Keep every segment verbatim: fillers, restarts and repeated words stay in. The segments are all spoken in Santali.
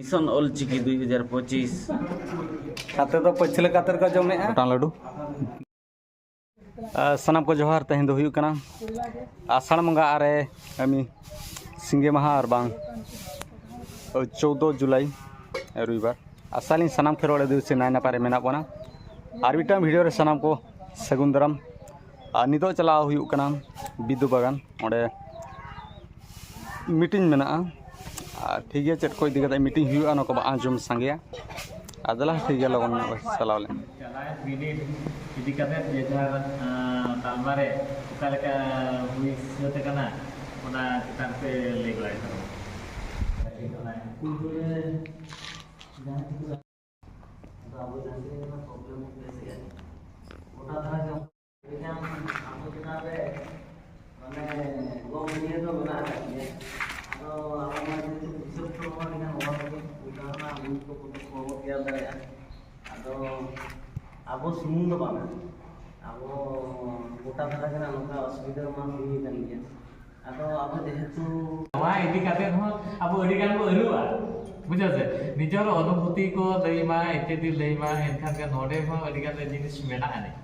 ᱢᱤᱥᱚᱱ ᱚᱞᱪᱤᱠᱤ ᱫᱩᱭ ᱦᱟᱡᱟᱨ ᱯᱚᱸᱪᱤᱥ᱾ ᱜᱟᱛᱮ ᱫᱚ ᱯᱟᱹᱪᱷᱞᱟᱹ ᱠᱟᱛᱮ ᱨᱮᱠᱚ ᱡᱚᱢᱮᱜᱼᱟ᱾ ᱜᱚᱴᱟᱝ ᱞᱟᱹᱰᱩ᱾ ᱟᱨ ᱥᱟᱱᱟᱢ ᱠᱚ ᱡᱚᱦᱟᱨ᱾ ᱛᱮᱦᱮᱧ ᱫᱚ ᱦᱩᱭᱩᱜ ᱠᱟᱱᱟ ᱟᱥᱟᱲ ᱵᱚᱸᱜᱟ ᱟᱨᱮ ᱠᱟᱹᱢᱤ ᱥᱤᱸᱜᱮ ᱢᱟᱦᱟ ᱟᱨ ᱵᱟᱝ ᱪᱳᱫᱫᱳ ᱡᱩᱞᱟᱭ ᱨᱚᱵᱤᱵᱟᱨ᱾ ᱟᱥᱟᱭᱟᱞᱤᱧ ᱥᱟᱱᱟᱢ ᱠᱷᱮᱨᱣᱟᱲ ᱟᱹᱫᱤᱵᱟᱹᱥᱤ ᱱᱟᱭ ᱱᱟᱯᱟᱭ ᱨᱮ ᱢᱮᱱᱟᱜ ᱵᱚᱱᱟ᱾ ᱟᱨ ᱢᱤᱫᱴᱟᱝ ᱵᱷᱤᱰᱤᱭᱳ ᱨᱮ ᱥᱟᱱᱟᱢ ᱠᱚ ᱥᱟᱹᱜᱩᱱ ᱫᱟᱨᱟᱢ᱾ ᱟᱨ ᱱᱤᱛᱚᱜ ᱪᱟᱞᱟᱣ ᱦᱩᱭᱩᱜ ᱠᱟᱱᱟ ᱵᱤᱫᱩ ᱵᱟᱜᱟᱱ, ᱚᱸᱰᱮ ᱢᱤᱴᱤᱝ ᱢᱮᱱᱟᱜᱼᱟ᱾ ᱟᱨ ᱴᱷᱤᱠ ᱜᱮᱭᱟ, ᱪᱮᱫ ᱠᱚ ᱤᱫᱤ ᱠᱟᱛᱮ ᱢᱤᱴᱤᱝ ᱦᱩᱭᱩᱜᱼᱟ, ᱚᱱᱟ ᱠᱚᱵᱚ ᱟᱸᱡᱚᱢ ᱥᱟᱸᱜᱮᱭᱟ᱾ ᱟᱨ ᱫᱮᱞᱟ ᱴᱷᱤᱠ ᱜᱮᱭᱟ, ᱞᱚᱜᱚᱱ ᱧᱚᱜ ᱵᱚ ᱪᱟᱞᱟᱣ ᱞᱮᱱ᱾ ᱪᱟᱞᱟᱣᱮᱱ ᱵᱤᱱᱤᱰ ᱤᱫᱤ ᱠᱟᱛᱮ ᱡᱮ ᱡᱟᱦᱟᱸ, ᱟᱸ, ᱛᱟᱞᱢᱟ ᱨᱮ ᱚᱠᱟ ᱞᱮᱠᱟ ᱦᱩᱭ ᱥᱟᱹᱛ ᱟᱠᱟᱱᱟ, ᱚᱱᱟ ᱪᱮᱛᱟᱱ ᱯᱮ ᱞᱟᱹᱭ ᱵᱟᱲᱟᱭ ᱛᱟᱵᱚᱱᱟ᱾ ᱚᱱᱟ ᱯᱩᱭᱞᱩ ᱨᱮ ᱡᱟᱦᱟᱸ ᱪᱤᱠᱟᱹ ᱟᱫᱚ ᱟᱵᱚ ᱡᱟᱦᱟᱸ ᱛᱤᱱᱟᱹᱜ ᱜᱮ ᱯᱨᱚᱵᱞᱮᱢ ᱵᱚᱱ ᱯᱷᱮᱥ ᱮᱫᱟ, ᱜᱚᱴᱟ ᱫᱷᱟᱨᱟ ᱜᱮ ᱟᱹᱰᱤᱜᱟᱱ ᱟᱵᱚ ᱪᱮᱛᱟᱱ ᱨᱮ ᱢᱟᱱᱮ ᱜᱚ ᱵᱷᱟᱹᱜᱤᱭᱟᱹ ᱫᱚ ᱢᱮᱱᱟᱜ ᱟᱠᱟᱫ ᱜᱮᱭᱟ᱾ ᱟᱫᱚ ᱟᱵᱚ ᱢᱟ ᱡᱮᱦᱮᱛᱩ ᱯᱩᱭᱥᱟᱹ ᱠᱚ ᱦᱚᱸ ᱟᱹᱰᱤᱜᱟᱱ ᱚᱵᱷᱟᱵ ᱜᱮ, ᱚᱱᱠᱟ ᱚᱱᱟ ᱵᱳᱭ ᱠᱚ ᱯᱚᱛᱚᱵ ᱠᱚ ᱵᱟᱵᱚ ᱛᱮᱭᱟᱨ ᱫᱟᱲᱮᱭᱟᱜᱼᱟ᱾ ᱟᱫᱚ ᱟᱵᱚ ᱥᱩᱢᱩᱝ ᱫᱚ ᱵᱟᱝᱟ, ᱟᱵᱚ ᱜᱚᱴᱟ ᱫᱷᱟᱨᱟ ᱜᱮ ᱱᱟᱜ ᱱᱚᱝᱠᱟ ᱚᱥᱩᱵᱤᱫᱷᱟ ᱢᱟ ᱦᱩᱭ ᱟᱠᱟᱱ ᱜᱮᱭᱟ᱾ ᱟᱫᱚ ᱟᱵᱚ ᱡᱮᱦᱮᱛᱩ ᱱᱚᱣᱟ ᱤᱫᱤ ᱠᱟᱛᱮ ᱦᱚᱸ ᱟᱵᱚ ᱟᱹᱰᱤ ᱜᱟᱱ ᱵᱚ ᱟᱹᱨᱩᱣᱟ, ᱵᱩᱡᱷᱟᱹᱣ ᱥᱮ? ᱱᱤᱡᱚᱨ ᱚᱱᱩᱵᱷᱩᱛᱤ ᱠᱚ ᱞᱟᱹᱭ ᱢᱟ, ᱤᱛᱭᱟᱫᱤ ᱞᱟᱹᱭ ᱢᱟ, ᱮᱱᱠᱷᱟᱱ ᱜᱮ ᱱᱚᱰᱮ ᱦᱚᱸ ᱟᱹᱰᱤ ᱜᱟᱱ ᱡᱤᱱᱤᱥ ᱢᱮᱱᱟᱜ ᱟᱹᱱᱤᱡ,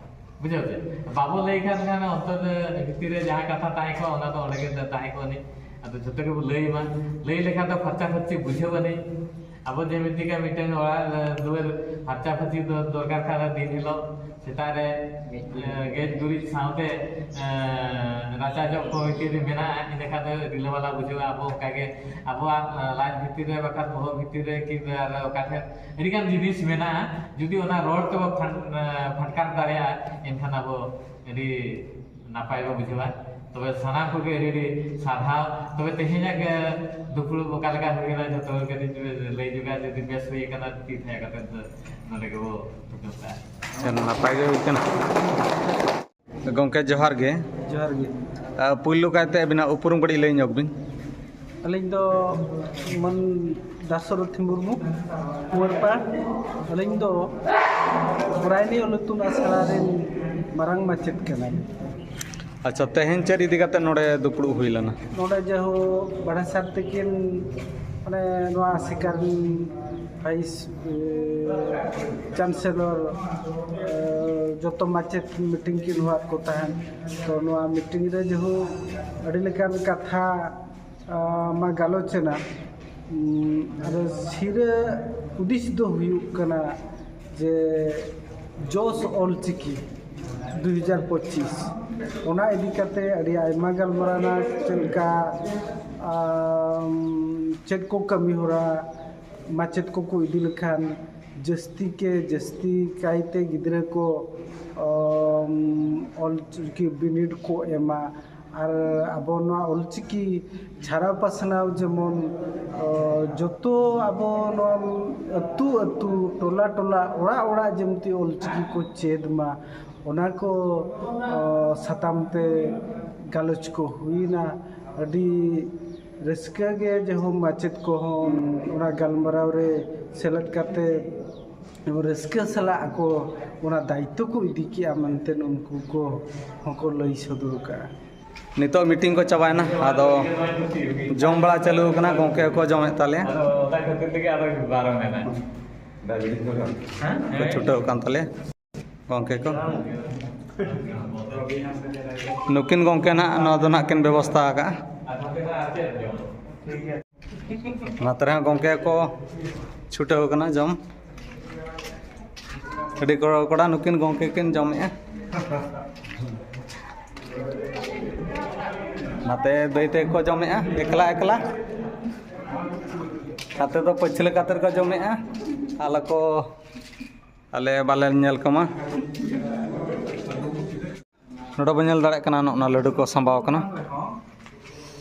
ᱵᱩᱡᱷᱟᱹᱣ ᱥᱮ? ᱵᱟᱵᱚ ᱞᱟᱹᱭ ᱠᱷᱟᱱ ᱠᱷᱟᱱ ᱚᱱᱛᱚᱨ ᱨᱮ ᱵᱷᱤᱛᱤᱨ ᱨᱮ ᱡᱟᱦᱟᱸ ᱠᱟᱛᱷᱟ ᱛᱟᱦᱮᱸ ᱠᱚᱜᱼᱟ, ᱚᱱᱟ ᱫᱚ ᱚᱸᱰᱮ ᱜᱮ ᱛᱟᱦᱮᱸ ᱠᱚᱜ ᱟᱹᱱᱤᱡ᱾ ᱟᱫᱚ ᱡᱷᱚᱛᱚ ᱜᱮᱵᱚ ᱞᱟᱹᱭ ᱢᱟ, ᱞᱟᱹᱭ ᱞᱮᱠᱷᱟᱱ ᱫᱚ ᱯᱷᱟᱨᱪᱟ ᱯᱷᱟᱹᱨᱪᱤ ᱵᱩᱡᱷᱟᱹᱣ ᱟᱹᱱᱤᱡ᱾ ᱟᱵᱚ ᱡᱮ ᱢᱤᱫᱴᱤᱡ ᱢᱤᱫᱴᱮᱱ ᱚᱲᱟᱜ, ᱮ, ᱫᱩᱣᱟᱹᱨ ᱯᱷᱟᱨᱪᱟ ᱯᱷᱟᱹᱨᱪᱤ ᱫᱚ ᱫᱚᱨᱠᱟᱨ ᱠᱷᱟᱱ ᱫᱤᱱ ᱦᱤᱞᱳᱜ ᱥᱮᱛᱟᱜ ᱨᱮ, ᱮ, ᱜᱮᱡ ᱜᱩᱨᱤᱡ ᱥᱟᱶᱛᱮ, ᱮ, ᱨᱟᱪᱟ ᱡᱚᱜ ᱠᱚ ᱢᱤᱫᱴᱤᱡ ᱨᱮ ᱢᱮᱱᱟᱜᱼᱟ, ᱤᱱᱟᱹᱠᱷᱟᱱ ᱫᱚ ᱨᱤᱞᱟᱹᱢᱟᱞᱟ ᱵᱩᱡᱷᱟᱹᱜᱼᱟ᱾ ᱟᱵᱚ ᱚᱱᱠᱟᱜᱮ ᱟᱵᱚᱣᱟᱜ, ᱮ, ᱞᱟᱡ ᱵᱷᱤᱛᱤᱨ ᱨᱮ ᱵᱟᱠᱷᱟᱱ ᱵᱚᱦᱚᱜ ᱵᱷᱤᱛᱤᱨ ᱨᱮ ᱠᱤ ᱟᱨ ᱚᱠᱟ ᱴᱷᱮᱱ ᱟᱹᱰᱤᱜᱟᱱ ᱡᱤᱱᱤᱥ ᱢᱮᱱᱟᱜᱼᱟ, ᱡᱩᱫᱤ ᱚᱱᱟ ᱨᱚᱲ ᱛᱮᱵᱚ ᱯᱷᱟᱱ-, ᱮ, ᱯᱷᱟᱴᱠᱟᱨ ᱫᱟᱲᱮᱭᱟᱜᱼᱟ, ᱮᱱᱠᱷᱟᱱ ᱟᱵᱚ ᱟᱹᱰᱤ ᱱᱟᱯᱟᱭ ᱵᱚ ᱵᱩᱡᱷᱟᱹᱣᱟ᱾ ᱛᱚᱵᱮ ᱥᱟᱱᱟᱢ ᱠᱚᱜᱮ ᱟᱹᱰᱤ ᱟᱹᱰᱤ ᱥᱟᱨᱦᱟᱣ᱾ ᱛᱚᱵᱮ ᱛᱮᱦᱮᱧᱟᱜ, ᱮ, ᱫᱩᱯᱲᱩᱵ ᱚᱠᱟ ᱞᱮᱠᱟ ᱦᱩᱭᱮᱱᱟ, ᱡᱷᱚᱛᱚ ᱦᱚᱲ ᱠᱟᱹᱴᱤᱡ ᱞᱟᱹᱭ ᱧᱚᱜᱟ, ᱡᱩᱫᱤ ᱵᱮᱥ ᱦᱩᱭ ᱟᱠᱟᱱᱟ, ᱛᱤ ᱛᱷᱟᱭᱟ ᱠᱟᱛᱮ ᱫᱚ ᱱᱚᱰᱮ ᱜᱮᱵᱚ ᱛᱷᱩᱠᱟᱹᱢ ᱠᱟᱜᱼᱟ᱾ ᱟᱪᱪᱷᱟ, ᱱᱟᱯᱟᱭ ᱜᱮ ᱦᱩᱭ ᱠᱟᱱᱟ᱾ ᱜᱚᱢᱠᱮ, ᱡᱚᱦᱟᱨ ᱜᱮ᱾ ᱡᱚᱦᱟᱨ ᱜᱮ᱾ ᱟ, ᱯᱩᱭᱞᱩ ᱠᱟᱭᱛᱮ ᱟᱹᱵᱤᱱᱟᱜ ᱩᱯᱨᱩᱢ ᱠᱟᱹᱴᱤᱡ ᱞᱟᱹᱭ ᱧᱚᱜ ᱵᱤᱱ᱾ ᱟᱹᱞᱤᱧ ᱫᱚ ᱢᱟᱹᱱ ᱫᱟᱥᱚᱨᱚᱛᱷᱤ ᱢᱩᱨᱢᱩ, ᱠᱩᱣᱟᱹᱨᱯᱟᱲ᱾ ᱟᱹᱞᱤᱧ ᱫᱚ ᱵᱚᱨᱟᱭᱱᱤ ᱚᱞ ᱤᱛᱩᱱ ᱟᱥᱲᱟ ᱨᱮᱱ ᱢᱟᱨᱟᱝ ᱢᱟᱪᱮᱫ ᱠᱟᱱᱟᱞᱤᱧ᱾ ᱟᱪᱪᱷᱟ, ᱛᱮᱦᱮᱧ ᱪᱮᱫ ᱤᱫᱤ ᱠᱟᱛᱮ ᱱᱚᱰᱮ ᱫᱩᱯᱲᱩᱵ ᱦᱩᱭ ᱞᱮᱱᱟ? ᱱᱚᱰᱮ ᱡᱮᱦᱳ ᱵᱟᱲᱮᱥᱟᱨ ᱛᱤᱠᱤᱱ ᱢᱟᱱᱮ ᱱᱚᱣᱟ ᱥᱤᱠᱟᱨ ᱵᱷᱟᱭᱤᱥ ᱪᱟᱱᱥᱮᱞᱚᱨ ᱡᱚᱛᱚ ᱢᱟᱪᱮᱫ ᱢᱤᱴᱤᱝ ᱠᱤᱱ ᱦᱚᱦᱚᱣᱟᱫ ᱠᱚ ᱛᱟᱦᱮᱸᱫ᱾ ᱛᱚ ᱱᱚᱣᱟ ᱢᱤᱴᱤᱝ ᱨᱮ ᱡᱮᱦᱳ ᱟᱹᱰᱤ ᱞᱮᱠᱟᱱ ᱠᱟᱛᱷᱟ ᱢᱟ ᱜᱟᱞᱚᱪ ᱮᱱᱟ᱾ ᱟᱫᱚ ᱥᱤᱨᱟᱹ ᱦᱩᱫᱤᱥ ᱫᱚ ᱦᱩᱭᱩᱜ ᱠᱟᱱᱟ ᱡᱮ ᱡᱚᱥ ᱚᱞᱪᱤᱠᱤ ᱫᱩ ᱦᱟᱡᱟᱨ ᱯᱚᱸᱪᱤᱥ, ᱚᱱᱟ ᱤᱫᱤ ᱠᱟᱛᱮ ᱟᱹᱰᱤ ᱟᱭᱢᱟ ᱜᱟᱞᱢᱟᱨᱟᱣ ᱮᱱᱟ᱾ ᱪᱮᱫ ᱞᱮᱠᱟ ᱪᱮᱫ ᱠᱚ ᱠᱟᱹᱢᱤ ᱦᱚᱨᱟ ᱢᱟᱪᱮᱫ ᱠᱚᱠᱚ ᱤᱫᱤ ᱞᱮᱠᱷᱟᱱ ᱡᱟᱹᱥᱛᱤ ᱠᱮ ᱡᱟᱹᱥᱛᱤ ᱠᱟᱭᱛᱮ ᱜᱤᱫᱽᱨᱟᱹ ᱠᱚ ᱚᱞᱪᱤᱠᱤ ᱵᱤᱱᱤᱰ ᱠᱚ ᱮᱢᱟ᱾ ᱟᱨ ᱟᱵᱚ ᱱᱚᱣᱟ ᱚᱞᱪᱤᱠᱤ ᱪᱷᱟᱨᱟᱣ ᱯᱟᱥᱱᱟᱣ ᱡᱮᱢᱚᱱ ᱡᱚᱛᱚ ᱟᱵᱚ ᱱᱚᱣᱟ ᱟᱹᱛᱩ ᱟᱹᱛᱩ, ᱴᱚᱞᱟ ᱴᱚᱞᱟ, ᱚᱲᱟᱜ ᱚᱲᱟᱜ ᱡᱮᱢᱛᱤ ᱚᱞᱪᱤᱠᱤ ᱠᱚ ᱪᱮᱫ ᱢᱟ, ᱚᱱᱟ ᱠᱚ ᱥᱟᱛᱟᱢ ᱛᱮ ᱜᱟᱞᱚᱪ ᱠᱚ ᱦᱩᱭᱱᱟ᱾ ᱟᱹᱰᱤ ᱨᱟᱹᱥᱠᱟᱹ ᱜᱮ ᱡᱮᱦᱳᱠ ᱢᱟᱪᱮᱫ ᱠᱚᱦᱚᱸ ᱚᱱᱟ ᱜᱟᱞᱢᱟᱨᱟᱣ ᱨᱮ ᱥᱮᱞᱮᱫ ᱠᱟᱛᱮ ᱨᱟᱹᱥᱠᱟᱹ ᱥᱟᱞᱟᱜ ᱟᱠᱚ ᱚᱱᱟ ᱫᱟᱭᱤᱛᱛᱚ ᱠᱚ ᱤᱫᱤ ᱠᱮᱜᱼᱟ ᱢᱮᱱᱛᱮ ᱩᱱᱠᱩ ᱠᱚ ᱦᱚᱸᱠᱚ ᱞᱟᱹᱭ ᱥᱚᱫᱚᱨ ᱠᱟᱜᱼᱟ᱾ ᱱᱤᱛᱚᱜ ᱢᱤᱴᱤᱝ ᱠᱚ ᱪᱟᱵᱟᱭᱮᱱᱟ, ᱟᱫᱚ ᱡᱚᱢ ᱵᱟᱲᱟ ᱪᱟᱹᱞᱩ ᱟᱠᱟᱱᱟ, ᱜᱚᱢᱠᱮ ᱠᱚ ᱡᱚᱢᱮᱫ ᱛᱟᱞᱮᱭᱟ᱾ ᱟᱫᱚ ᱚᱱᱟ ᱠᱷᱟᱹᱛᱤᱨ ᱛᱮᱜᱮ ᱟᱫᱚ ᱵᱟᱨᱚ ᱢᱮᱱᱟᱜᱼᱟ᱾ ᱠᱚ ᱪᱷᱩᱴᱟᱹᱣ ᱟᱠᱟᱱ ᱛᱟᱞᱮᱭᱟ ᱜᱚᱢᱠᱮ ᱠᱚ᱾ ᱱᱩᱠᱤᱱ ᱜᱚᱢᱠᱮ ᱱᱟᱦᱟᱜ ᱱᱚᱣᱟ ᱫᱚ ᱱᱟᱦᱟᱜ ᱠᱤᱱ ᱵᱮᱵᱚᱥᱛᱷᱟ ᱟᱠᱟᱜᱼᱟ᱾ ᱚᱱᱟ ᱛᱮ ᱨᱮᱦᱚᱸ ᱜᱚᱢᱠᱮ ᱠᱚ ᱪᱷᱩᱴᱟᱹᱣ ᱠᱟᱱᱟ ᱡᱚᱢ᱾ ᱟᱹᱰᱤ ᱠᱚᱲᱟ ᱠᱚᱲᱟ ᱱᱩᱠᱤᱱ ᱜᱚᱢᱠᱮ ᱠᱤᱱ ᱡᱚᱢᱮᱜᱼᱟ᱾ ᱱᱟᱛᱮ ᱫᱟᱹᱭ ᱛᱮᱠᱚ ᱡᱚᱢᱮᱜᱼᱟ ᱮᱠᱞᱟ ᱮᱠᱞᱟ᱾ ᱱᱟᱛᱮ ᱫᱚ ᱯᱟᱹᱪᱷᱞᱟᱹ ᱠᱟᱛᱮ ᱠᱚ ᱡᱚᱢᱮᱜᱼᱟ᱾ ᱟᱞᱮ ᱠᱚ, ᱟᱞᱮ ᱵᱟᱞᱮ ᱧᱮᱞ ᱠᱚᱢᱟ᱾ ᱱᱚᱰᱮ ᱵᱚᱱ ᱧᱮᱞ ᱫᱟᱲᱮᱭᱟᱜ ᱠᱟᱱᱟ, ᱱᱚᱜᱼᱚ ᱱᱟ ᱞᱟᱹᱰᱩ ᱠᱚ ᱥᱟᱸᱵᱟᱣ ᱠᱟᱱᱟ,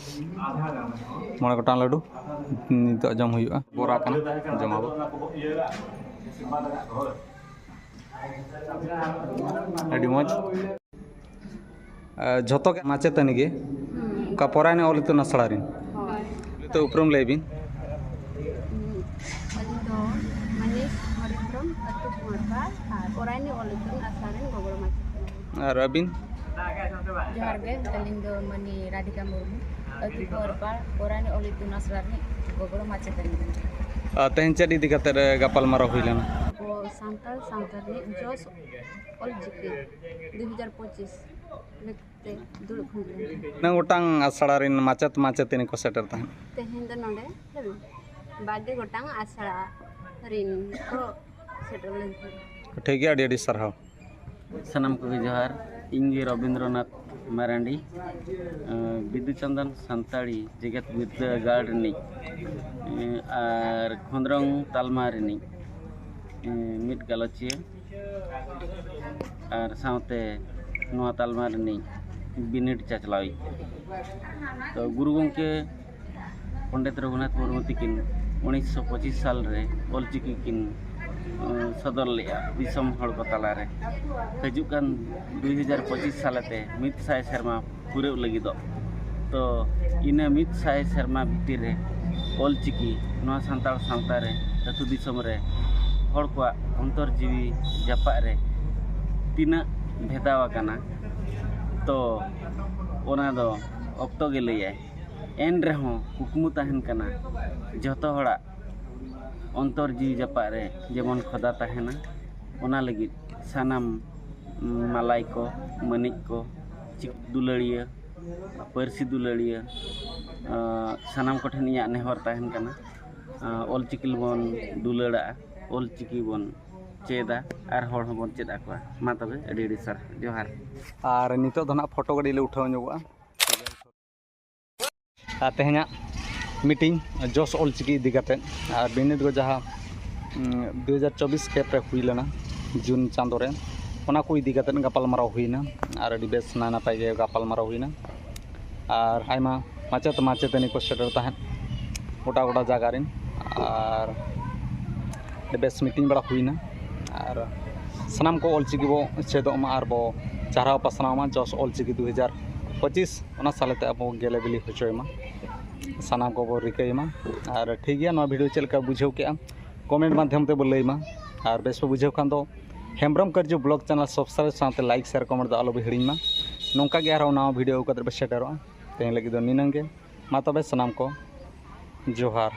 ᱢᱚᱬᱮ ᱜᱚᱴᱟᱝ ᱞᱟᱹᱰᱩ ᱱᱤᱛᱚᱜ ᱡᱚᱢ ᱦᱩᱭᱩᱜᱼᱟ᱾ ᱵᱚᱨᱟ ᱠᱟᱱᱟ, ᱡᱚᱢᱟᱵᱚ᱾ ᱟᱹᱰᱤ ᱢᱚᱡᱽ᱾ ᱟᱨ ᱡᱷᱚᱛᱚ ᱜᱮ ᱢᱟᱪᱮᱛᱟᱹᱱᱤ ᱜᱮ? ᱦᱩᱸ᱾ ᱚᱠᱟ ᱯᱚᱨᱟᱭᱱᱤ ᱚᱞ ᱤᱛᱩᱱ ᱟᱥᱲᱟ ᱨᱮᱱ? ᱦᱳᱭ᱾ ᱱᱤᱛᱚᱜ ᱩᱯᱨᱩᱢ ᱞᱟᱹᱭ ᱵᱤᱱ᱾ ᱦᱩᱸ᱾ ᱟᱹᱞᱤᱧ ᱫᱚ ᱢᱟᱹᱱᱤᱥ ᱦᱚᱨᱤᱱᱫᱨᱚᱢ, ᱟᱹᱛᱩ ᱠᱩᱢᱟᱨᱯᱟᱲ, ᱟᱨ ᱯᱚᱨᱟᱭᱱᱤ ᱚᱞ ᱤᱛᱩᱱ ᱟᱥᱲᱟ ᱨᱮᱱ ᱜᱚᱲᱚ ᱢᱟᱪᱮᱛᱟᱹᱱᱤ᱾ ᱟᱨ ᱟᱹᱵᱤᱱ? ᱡᱚᱦᱟᱨ ᱜᱮ, ᱟᱹᱞᱤᱧ ᱫᱚ ᱢᱟᱹᱱᱤ ᱨᱟᱫᱷᱤᱠᱟ ᱢᱩᱨᱢᱩ, ᱟᱹᱛᱩ ᱯᱚᱨᱯᱟᱲ ᱯᱚᱨᱟᱱᱤ ᱚᱞ ᱤᱛᱩᱱ ᱟᱥᱲᱟ ᱨᱤᱱᱤᱡ ᱜᱚᱲᱚ ᱢᱟᱪᱮᱛᱟᱹᱱᱤ ᱠᱟᱱᱟ᱾ ᱟᱨ ᱛᱮᱦᱮᱧ ᱪᱮᱫ ᱤᱫᱤ ᱠᱟᱛᱮ ᱜᱟᱯᱟᱞ ᱢᱟᱨᱟᱣ ᱦᱩᱭ ᱞᱮᱱᱟ? ᱟᱵᱚ ᱥᱟᱱᱛᱟᱲ ᱥᱟᱶᱛᱟ ᱨᱤᱱᱤᱡ ᱡᱚᱥ ᱚᱞ ᱪᱤᱠᱤ ᱫᱩ ᱦᱟᱡᱟᱨ ᱯᱚᱸᱪᱤᱥ ᱞᱮᱠᱟᱛᱮ ᱫᱩᱲᱩᱵ ᱦᱩᱭ ᱞᱮᱱᱟ᱾ ᱛᱤᱱᱟᱹᱜ ᱜᱚᱴᱟᱝ ᱟᱥᱲᱟ ᱨᱮᱱ ᱢᱟᱪᱮᱛ ᱢᱟᱪᱮᱛᱟᱹᱱᱤ ᱠᱚ ᱥᱮᱴᱮᱨ ᱛᱟᱦᱮᱸᱫ? ᱛᱮᱦᱮᱧ ᱫᱚ ᱱᱚᱰᱮ ᱵᱟᱨ ᱜᱮ ᱜᱚᱴᱟᱝ ᱟᱥᱲᱟ ᱨᱤᱱ ᱠᱚ ᱥᱮᱴᱮᱨ ᱞᱮᱱ ᱛᱟᱦᱮᱸᱫ᱾ ᱴᱷᱤᱠ ᱜᱮᱭᱟ, ᱟᱹᱰᱤ ᱟᱹᱰᱤ ᱥᱟᱨᱦᱟᱣ᱾ ᱥᱟᱱᱟᱢ ᱠᱚᱜᱮ ᱡᱚᱦᱟᱨ᱾ ᱤᱧ ᱜᱮ ᱨᱚᱵᱤᱱᱫᱨᱚᱱᱟᱛᱷ ᱢᱟᱨᱟᱱᱰᱤ, ᱟᱸ, ᱵᱤᱫᱩ ᱪᱟᱸᱫᱟᱱ ᱥᱟᱱᱛᱟᱲᱤ ᱡᱮᱜᱮᱛ ᱵᱤᱨᱫᱟᱹᱜᱟᱲ ᱨᱤᱱᱤᱡ, ᱟᱸ, ᱟᱨ ᱠᱷᱚᱸᱫᱽᱨᱚᱝ ᱛᱟᱞᱢᱟ ᱨᱤᱱᱤᱡ, ᱟᱸ, ᱢᱤᱫ ᱜᱟᱞᱚᱪᱤᱭᱟᱹ ᱟᱨ ᱥᱟᱶᱛᱮ ᱱᱚᱣᱟ ᱛᱟᱞᱢᱟ ᱨᱤᱱᱤᱡ ᱵᱤᱱᱤᱰ ᱪᱟᱪᱞᱟᱣᱤᱡ᱾ ᱛᱚ, ᱜᱩᱨᱩ ᱜᱚᱢᱠᱮ ᱯᱚᱱᱰᱤᱛ ᱨᱚᱜᱷᱩᱱᱟᱛᱷ ᱢᱩᱨᱢᱩ ᱛᱤᱠᱤᱱ ᱩᱱᱤᱥᱥᱚ ᱯᱚᱸᱪᱤᱥ ᱥᱟᱞ ᱨᱮ ᱚᱞᱪᱤᱠᱤ ᱠᱤᱱ, ᱩᱸ, ᱥᱚᱫᱚᱨ ᱞᱮᱫᱼᱟ ᱫᱤᱥᱚᱢ ᱦᱚᱲ ᱠᱚ ᱛᱟᱞᱟᱨᱮ᱾ ᱦᱤᱡᱩᱜ ᱠᱟᱱ ᱫᱩ ᱦᱟᱡᱟᱨ ᱯᱚᱸᱪᱤᱥ ᱥᱟᱞᱮᱛᱮ ᱢᱤᱫ ᱥᱟᱭ ᱥᱮᱨᱢᱟ ᱯᱩᱨᱟᱹᱣ ᱞᱟᱹᱜᱤᱫᱚᱜ᱾ ᱛᱚ, ᱤᱱᱟᱹ ᱢᱤᱫ ᱥᱟᱭ ᱥᱮᱨᱢᱟ ᱵᱷᱤᱛᱤᱨ ᱨᱮ ᱚᱞᱪᱤᱠᱤ ᱱᱚᱣᱟ ᱥᱟᱱᱛᱟᱲ ᱥᱟᱶᱛᱟ ᱨᱮ, ᱟᱹᱛᱩ ᱫᱤᱥᱚᱢ ᱨᱮ ᱦᱚᱲ ᱠᱚᱣᱟᱜ ᱚᱱᱛᱚᱨ ᱡᱤᱣᱤ ᱡᱟᱯᱟᱜ ᱨᱮ ᱛᱤᱱᱟᱹᱜ ᱵᱷᱮᱫᱟᱣ ᱟᱠᱟᱱᱟ, ᱛᱚ, ᱚᱱᱟ ᱫᱚ ᱚᱠᱛᱚ ᱜᱮ ᱞᱟᱹᱭᱟᱭ᱾ ᱮᱱ ᱨᱮᱦᱚᱸ ᱠᱩᱠᱢᱩ ᱛᱟᱦᱮᱱ ᱠᱟᱱᱟ ᱡᱷᱚᱛᱚ ᱦᱚᱲᱟᱜ ᱚᱱᱛᱚᱨ ᱡᱤᱣᱤ ᱡᱟᱯᱟᱜ ᱨᱮ ᱡᱮᱢᱚᱱ ᱠᱷᱚᱫᱟ ᱛᱟᱦᱮᱱᱟ, ᱚᱱᱟ ᱞᱟᱹᱜᱤᱫ ᱥᱟᱱᱟᱢ ᱢᱟᱞᱟᱭ ᱠᱚ, ᱢᱟᱹᱱᱤᱡ ᱠᱚ, ᱪᱤᱠ-, ᱫᱩᱞᱟᱹᱲᱤᱭᱟᱹ, ᱯᱟᱹᱨᱥᱤ ᱫᱩᱞᱟᱹᱲᱤᱭᱟᱹ, ᱟᱸ, ᱥᱟᱱᱟᱢ ᱠᱚᱴᱷᱮᱱ ᱤᱧᱟᱹᱜ ᱱᱮᱦᱚᱨ ᱛᱟᱦᱮᱱ ᱠᱟᱱᱟ, ᱟᱸ, ᱚᱞᱪᱤᱠᱤ ᱵᱚᱱ ᱫᱩᱞᱟᱹᱲᱟᱜᱼᱟ, ᱚᱞᱪᱤᱠᱤ ᱵᱚᱱ ᱪᱮᱫᱟ ᱟᱨ ᱦᱚᱲ ᱦᱚᱸᱵᱚᱱ ᱪᱮᱫ ᱟᱠᱚᱣᱟ᱾ ᱢᱟ ᱛᱚᱵᱮ, ᱟᱹᱰᱤ ᱟᱹᱰᱤ ᱥᱟᱨᱦᱟᱣ, ᱡᱚᱦᱟᱨ᱾ ᱟᱨ ᱱᱤᱛᱚᱜ ᱫᱚ ᱱᱟᱦᱟᱜ ᱯᱷᱳᱴᱳ ᱜᱟᱹᱰᱤ ᱞᱮ ᱩᱴᱷᱟᱹᱣ ᱧᱚᱜᱚᱜᱼᱟ᱾ ᱟᱨ ᱛᱮᱦᱮᱧᱟᱜ ᱢᱤᱴᱤᱝ ᱡᱚᱥ ᱚᱞᱪᱤᱠᱤ ᱤᱫᱤ ᱠᱟᱛᱮᱫ, ᱟᱨ ᱵᱤᱱᱤᱰ ᱠᱚ ᱡᱟᱦᱟᱸ, ᱩᱸ, ᱫᱩ ᱦᱟᱡᱟᱨ ᱪᱚᱵᱵᱤᱥ ᱠᱷᱮᱯ ᱨᱮ ᱦᱩᱭ ᱞᱮᱱᱟ ᱡᱩᱱ ᱪᱟᱸᱫᱳ ᱨᱮ, ᱚᱱᱟ ᱠᱚ ᱤᱫᱤ ᱠᱟᱛᱮᱫ ᱜᱟᱯᱟᱞᱢᱟᱨᱟᱣ ᱦᱩᱭᱱᱟ᱾ ᱟᱨ ᱟᱹᱰᱤ ᱵᱮᱥ ᱱᱟᱭ ᱱᱟᱯᱟᱭ ᱜᱮ ᱜᱟᱯᱟᱞᱢᱟᱨᱟᱣ ᱦᱩᱭᱱᱟ᱾ ᱟᱨ ᱟᱭᱢᱟ ᱢᱟᱪᱮᱛ ᱢᱟᱪᱮᱛᱟᱹᱱᱤ ᱠᱚ ᱥᱮᱴᱮᱨ ᱛᱟᱦᱮᱸᱫ ᱜᱚᱴᱟ ᱜᱚᱴᱟ ᱡᱟᱭᱜᱟ ᱨᱮᱱ, ᱟᱨ ᱟᱹᱰᱤ ᱵᱮᱥ ᱢᱤᱴᱤᱝ ᱵᱟᱲᱟ ᱦᱩᱭᱱᱟ᱾ ᱟᱨ ᱥᱟᱱᱟᱢ ᱠᱚ ᱚᱞᱪᱤᱠᱤ ᱵᱚ ᱪᱮᱫᱚᱜ ᱢᱟ ᱟᱨ ᱵᱚ ᱪᱟᱨᱦᱟᱣ ᱯᱟᱥᱱᱟᱣ ᱢᱟ, ᱡᱚᱥ ᱚᱞᱪᱤᱠᱤ ᱫᱩ ᱦᱟᱡᱟᱨ ᱯᱚᱸᱪᱤᱥ, ᱚᱱᱟ ᱥᱟᱞᱮᱛᱮ ᱟᱵᱚ ᱜᱮᱞᱮ ᱵᱤᱞᱤ ᱦᱚᱪᱚᱭ ᱢᱟ᱾ ᱥᱟᱱᱟᱢ ᱠᱚᱵᱚ ᱨᱤᱠᱟᱹᱭ ᱢᱟ᱾ ᱟᱨ ᱴᱷᱤᱠ ᱜᱮᱭᱟ, ᱱᱚᱣᱟ ᱵᱷᱤᱰᱤᱭᱳ ᱪᱮᱫ ᱞᱮᱠᱟ ᱵᱩᱡᱷᱟᱹᱣ ᱠᱮᱜᱼᱟ, ᱠᱚᱢᱮᱱᱴ ᱢᱟᱫᱽᱫᱷᱚᱢ ᱛᱮᱵᱚ ᱞᱟᱹᱭ ᱢᱟ᱾ ᱟᱨ ᱵᱮᱥ ᱯᱮ ᱵᱩᱡᱷᱟᱹᱣ ᱠᱷᱟᱱ ᱫᱚ ᱦᱮᱢᱵᱨᱚᱢ ᱠᱟᱹᱨᱡᱩ ᱵᱞᱚᱜ ᱪᱮᱱᱮᱞ ᱥᱟᱵᱥᱠᱨᱟᱭᱤᱵᱽ ᱥᱟᱶᱛᱮ ᱞᱟᱭᱤᱠ, ᱥᱮᱭᱟᱨ, ᱠᱚᱢᱮᱱᱴ ᱫᱚ ᱟᱞᱚ ᱵᱤᱱ ᱦᱤᱲᱤᱧ ᱢᱟ᱾ ᱱᱚᱝᱠᱟ ᱜᱮ ᱟᱨᱦᱚᱸ ᱱᱟᱣᱟ ᱵᱷᱤᱰᱤᱭᱳ ᱟᱹᱜᱩ ᱠᱟᱛᱮ ᱵᱚ ᱥᱮᱴᱮᱨᱚᱜᱼᱟ᱾ ᱛᱮᱦᱮᱧ ᱞᱟᱹᱜᱤᱫ ᱫᱚ ᱱᱤᱱᱟᱹᱝ ᱜᱮ᱾ ᱢᱟ ᱛᱚᱵᱮ ᱥᱟᱱᱟᱢ ᱠᱚ ᱡᱚᱦᱟᱨ᱾